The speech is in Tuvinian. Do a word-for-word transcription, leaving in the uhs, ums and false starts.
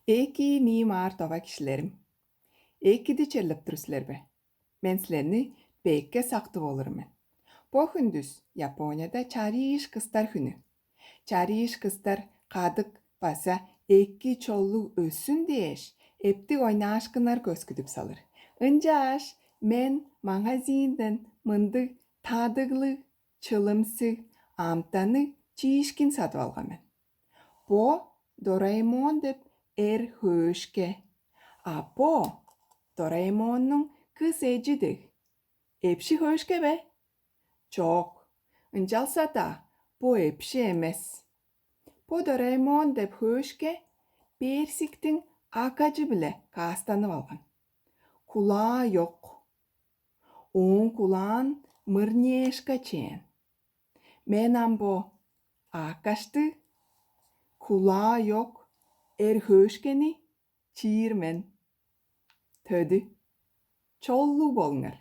Эки миим аар това кижилерим. Экиди черлеп тур силер бе? Мен силерни бекке сактып олур мен. Бо хүндүс Японияда чарыыш кыстар хүнү. Чарыыш кыстар кадык база эки чоллуг өссүн дээш, эптиг ойнаашкыннар көскүдүп салыр. Ынчааш мен магазинден мындыг тадыглыг, чылымсыг, амтанныг чиишкин садып алган мен. Бо Дораэмон деп эр хөөшке. А бо Дораэмоннуң кыс эжи дег. Эпши хөөшке бе? Чок, ынчалза-даа бо эпши эмес. Бо Дораэмон деп хөөшке персиктиң акажы-биле каастанып алган. Кулаа ёк. Ооң кулаан мырнеешка чээн. Мен ам бо акашты, кулаа ёк эр хөөшкени чиир мен. Төдү, чоллуг болуңар.